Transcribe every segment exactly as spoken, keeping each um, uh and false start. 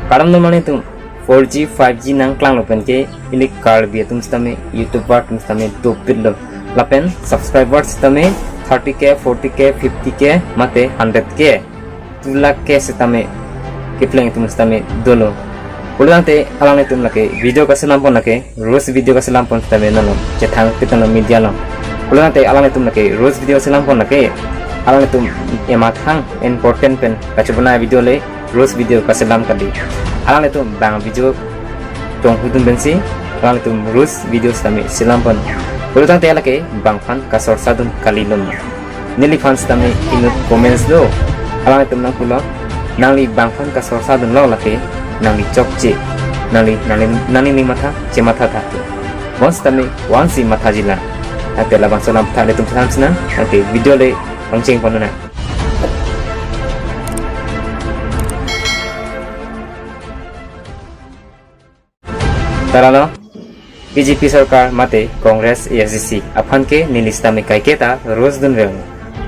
Kardom nanglitum, four G, five G nangklanglo penke ili Karbi atum sitame, YouTuber atum sitame dopiklo. Lapen subscriber sitame thirty K, forty K, fifty K, mate hundred K, two lakh K sitame kepleng atum sitame dolo. Pulotangte alanglitum lake video kaselam pon lake, roast video kaselam pon sitame nanglo chethang pitanglo media along. Pulotangte alanglitum lake roast video selam pon lake, alanglitum emathang important pen kachebonai video le roast video kaselam kali. Alanglitum bang video tong hudun pensi alanglitum roast video sitame selam pon. Pulotangte lake bang aphan kasorsa dun kalilo. Neliphan sitame inut comments do. Alanglitum nangpulo, nangli bang aphan kasorsa dunlo lake, nangli chokche, nangli, nangli, nangli ning matha chematha tha. Bonsitame vangsi mathajilang. Ate labangso alam tha ilitum than sinang. Ate video le pangcheng pon nang. Taralo, B J P sorkar mate Congress A S D C aphan ke neli sitame kaiketa roast dunver.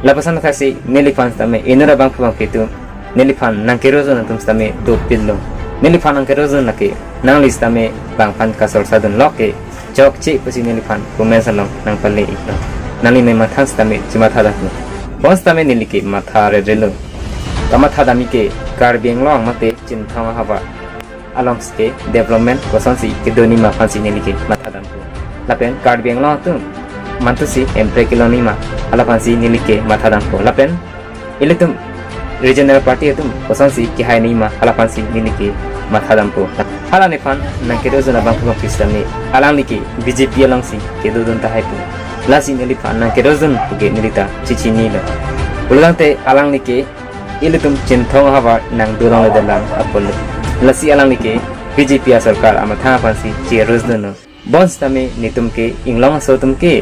Lapuson athasi neliphan sitame inut abangphu abangpi atum, neliphan nangkeroast dun atum sitame dopiklo. Neliphan nangkeroast dun lake, nangli sitame bang aphan kasorsa dunlo ke, chokche pusi neliphan comments along nangpale-iklo. Nangli nemathang sitame chematha damlo. Bonsitame neli ke matha redrelo. Kamatha damji ke Karbi Anglong mate Chinthong ahavar alongsi ke development kosonsi kedo nangji ma aphansi neli ke matha dampo. Lapen Karbi Anglong atum mantusi hemprek kelong nangji ma, hala aphansi neli ke matha dampo. Lapen ilitum regional party atum kosonsi kehai nangji ma, hala aphansi neli ke matha dampo. Hala nephan nangkeroast dun abangphu abangpi sitame alangli ke B J P alongsi kedo dun tahai pu. Lasi neliphan nangkeroast dun puke neli ta chechinilo. Pulotangte alangli ke ilitum Chinthong ahavar nangdolongledet alam apotlo. Lasi alangli ke B J P asorkar amathang aphansi cheroast dunlo. Bonsitame netum ke inglong aso atum ke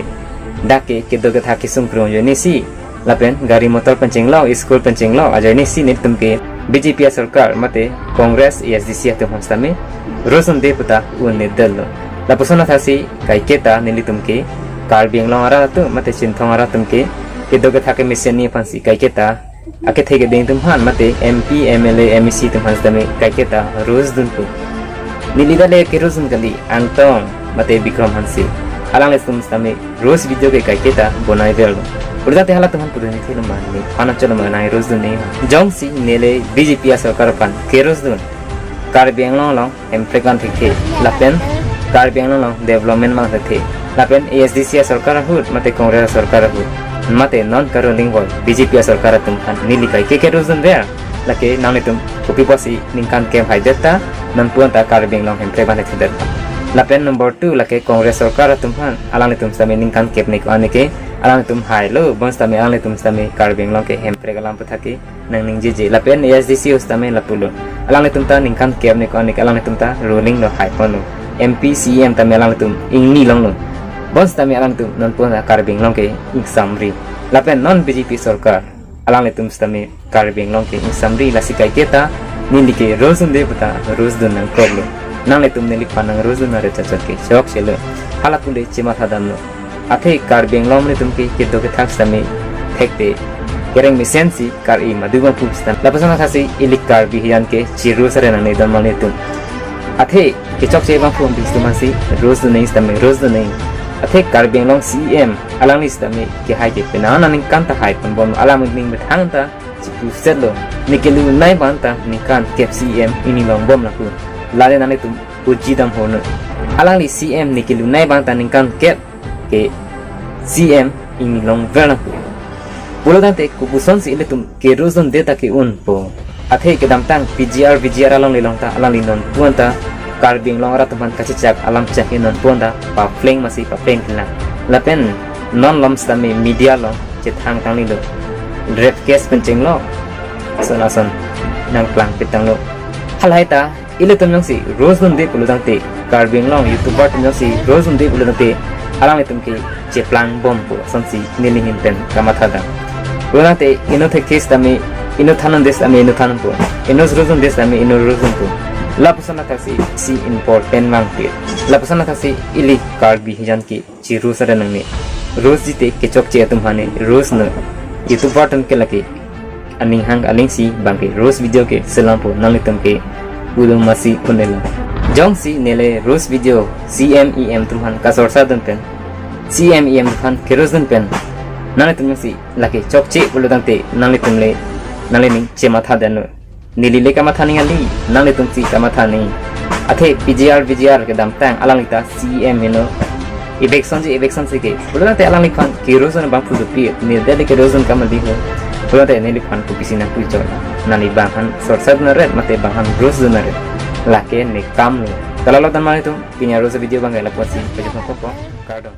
dak ke kedo kethak kesung krung ajoinesi, lapen gari motor pen chenglok, school pen chenglok ajoinesi netum ke B J P asorkar mate Congress A S D C atum aphan sitame roast dunde puta un-edetlo. Lapuson athasi kaiketa nelitum ke Karbi Anglong arat atum mate Chinthong arat atum ke kedo kethak kemesen nangji aphansi kaiketa akethe keding atum aphan mate M P, M L A, M A C atum aphan sitame kaiketa roast dunpo. Neli ta le keroast dun kali, Angtong mate Bikram Hanse. Alanglitum sitame roast video ke kaiketa bonaiverlo. Pulotangte halatum aphan pudun ithelo ma, nephan acholo ma nang roast dun nangji. Jongsi neli B J P asorkar aphan keroast dun, Karbi Anglong along hemprek vang thekthe, lapen Karbi Anglong along development vang thekthe, lapen A S D C asorkar ahut mate Congress asorkar ahut, mate non ka-ruling bol B J P asorkar atum aphan neli kaike keroast dunver. Lake nanglitum kopi pusi ningkan kep haidet ta, nonpu anta Karbi Anglong hemprek vang thekthe det. Lapen number two lake Congress sorkar atum aphan, alanglitum sitame ningkan kep ni ko-an ke alanglitum hailo, bonsitame alanglitum sitame Karbi Anglong ke hemprek alam aputhak ke nangningjeje. Lapen A S D C ahut sitame lapulo. Alanglitum ta ningkan kep ni ko-an ke alanglitum ta ruling lo, haiponlo. M P, C E M tame alanglitum ingni longlo. Bonsitame alanglitum nonpu anta Karbi Anglong ke ingsamri. Lapen non B J P sorkar, alanglitum sitame Karbi Anglong ke ingsamri, lasi kaiketa neli ke roast dunde puta roast dun nangkoklo. Nanglitum neliphan nang roast dun aret chachot ke chokchelo. Hala pu le chematha damlo. Athe Karbi Anglong amonit atum ke kedo kethak sitame thekthe, kereng mesensi kar-i madu abangphu sitame. Lapuson athasi ili Karbi hijan ke cheroast aren nangne don amonit atum. Athe kechokche abangphu abangpi atum aphansi roast dun nangji sitame roast dun nangji. Athe Karbi Anglong C E M alangli sitame kehai ke penang aningkan ta haiponbom, alam ning methang ta chipusetlo. Ne kelunei abang ta ningkan kep C E M ingni longbom lapu. Lale nanglitum puji dam hono. Alangli C E M ne kelunei abang ta ningkan kep ke C E M ingni longver lapu. Pulotangte kopusonsi ilitum keroast dunde ta ke-unpo. Athe kedamtang P G R, V G R alongle along ta alangli nonpu anta Karbi Anglong arat atum aphan kachechak alam chak ke nonpu anta papleng masi papleng thinang. Lapen non malom sitame media along chethang tanglilo. Rape case pen chenglok, ason ason nangklang pitanglo. Halahai ta ilitum jongsi roast dunde pulotangte, Karbi Anglong YouTuber atum jongsi roast dunde pulotangte, alanglitum ke cheplangbompo asonsi neli ahin pen kamatha dam. Pulotangte inut thekthe sitame inut, than dunde sitame inut thanpo, inut roast dunde sitame inut roast dunpo. Lapuson athaksi isi important mangpir. Lapuson athaksi ili Karbi hijan ke cheroast aren nangne. Roast jite kechokche atum aphan ne roast non. YouTuber atum ke lake aning hang alingsi bang ke roast video ke selampo, nanglitum ke pulo masi punelo. Jongsi neli roast video C M E M atum aphan kasorsa dun pen, C M E M atum aphan ke-roast dun pen, nanglitum jongsi lake chokche pulo tangte nanglitum le, nangli ning chematha dunnon. Neli le kamatha ning kali, nanglitum si kamatha ning. Athe P G R, V G R kedamtang alangli ta C M heno. Eviction si eviction si ke. Pulo tangte alangliphan ke-roast dun abang pulo pi, neli le ke-roast dun kam kali ho. Pulo tangte neliphan kopisi nangpui chot. Nangli bang aphan sorsa dun ret mate bang aphan roast dun ret. Lake ne kam ne. Kalalo tan mari tum, pini a-roast video abang ke lapu-an si, pajok nang koko. Kardom.